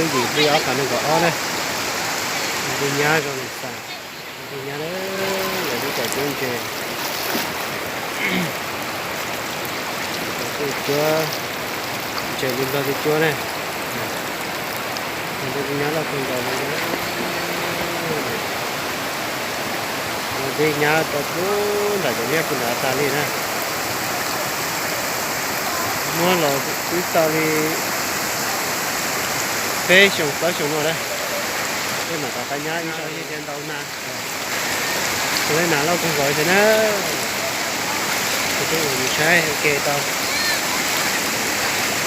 Yim hli ob phav nees nkaum ob na. Tus nyab zoo li xav, tus nyab na, lawv twb cov cuab ntses, cov cuab ntses li nplog twb cuab na. Tus nyab loj kawg nkaus li. Tus nyab tau pub nram cov liaj pub nrad tas li na. Muab los twb tau li peb xyoo plaub xyoo no lawm. Peb mam rov qab nyab ib zaug, yeej ntau nas. Tus nas loj kawg nkaus thiab na. Tus twb mus saib ua ke tau.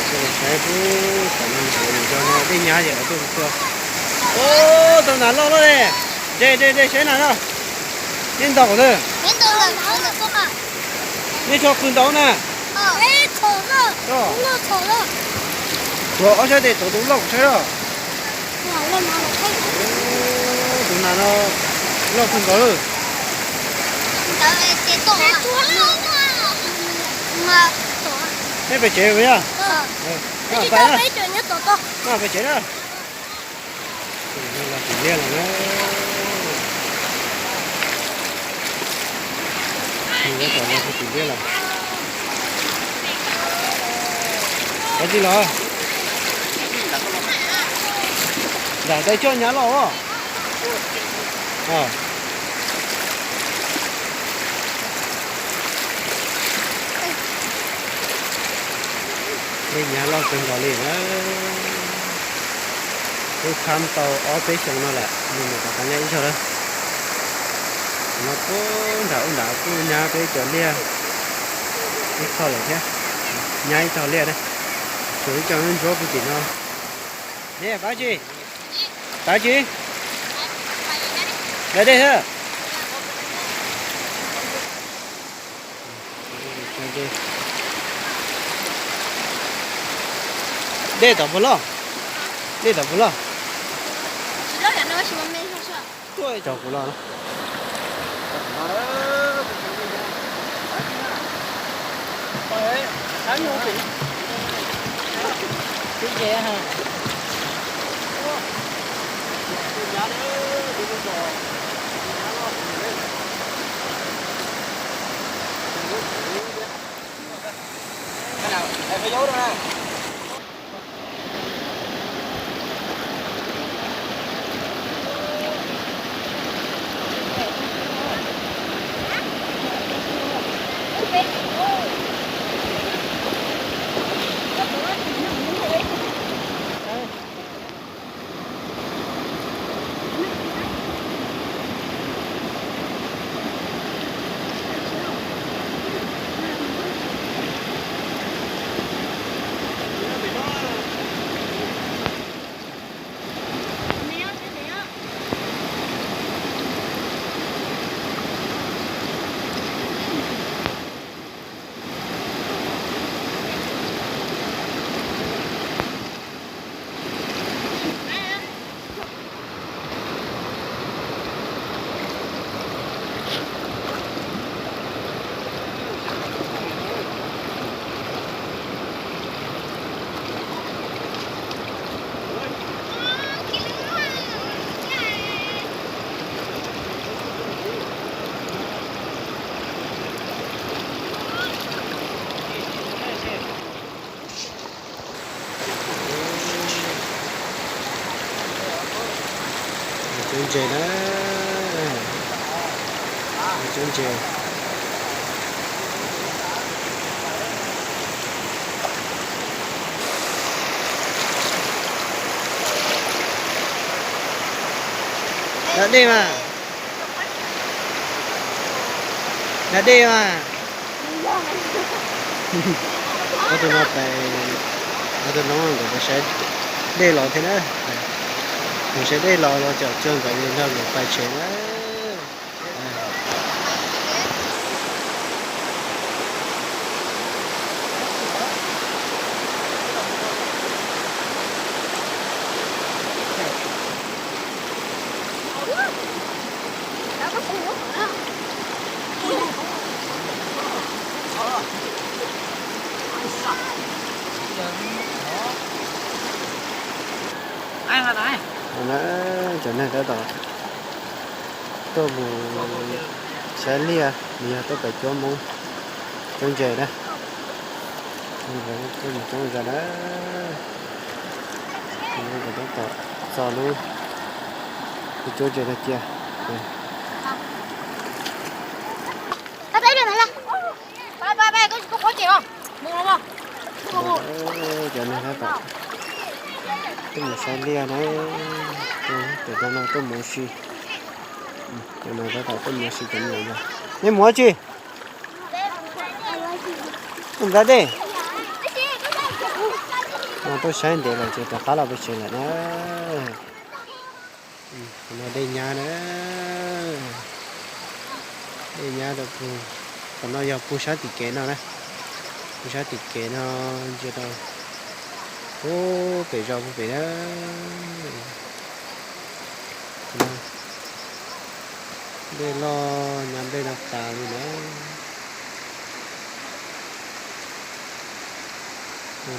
Tus saib pub tam no, nco no dej nyab ces lawv tuaj tua. Ub, tau nas loj loj li. De de de saib nas no. Nej ntaus xwb. Nej tso qws ntaus na. Tuav ob sab tes tuav tus loj kuv saib os. Tus nas no loj kawg nkaus lawm. Nej pem tsev puas yog? Pais na. Pem tsev na. Los tim liaj lawm na. Tab tom los tim liaj lawm. Kav tsij los. Nram tais coj nyab loj os. Dej nyab loj kawg nkaus li na. Twb khab tau ob peb xyoo no lawm, nws mam rov qab nyab ib zaug lawm. No puag nram ub nrad kuj nyab peb cov liaj ib qho lawm thiab. Nyab ib tog liaj na. Tshuav ib co ntsuab puag tim no. Ne, pab tsi? Pab tsi? Lawv dej thiab. Dej tom puas loj? Dej tom puas loj? Tuaj cov kuv los. Cuab ntses na, cuab ntses. Nag dej mas, nag dej mas. Ob tug no pais, ob tug no nkawd pais saib dej los thiab na. Nkawd saib dej los los caum cuag nkawd nrog nkawd pais tsev na. Na, cov neeg tab tom tuaj mus saib liaj, nws yog tuaj pem cuab Hmoob, cuab ntses na. Tuaj mus cuab zos na. Tab tom txog lub cuab ntses no cia. Cov neeg tab tom tuaj mus saib liaj na, cov no tuaj mus ua si. Cov no tab tom tuaj mus ua si cov no. Nej mus dab tsi? Mus nram dej. No tuaj saib ntev lawm ces rov qab los pem tsev lawm na. Qhov no dej nyab na. Dej nyab rau pug, qhov no yog pug sab tim kev no na. Pug sab tim kev no ntsia rau pug pem zos pug pem na. Dej loj nyab nplej no tas li na.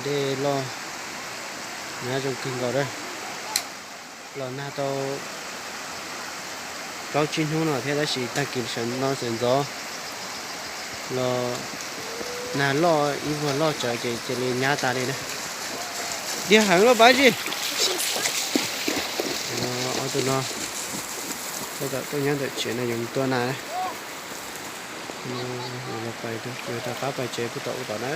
Dej loj nyab zoo kawg nkaus na. Los nag tau plaub tsib hnub no thiab tab sis tag kis sawv no sawv ntxov los nag loj ib vuag loj tsawv ces cia li nyab tas li na. Diag heev loj pab tsi. Ob tug no tab tom tuaj nyob ntawm tsev no yuav mus tua nas na. Yuav rov qab pais tsev puag tom ub tom na.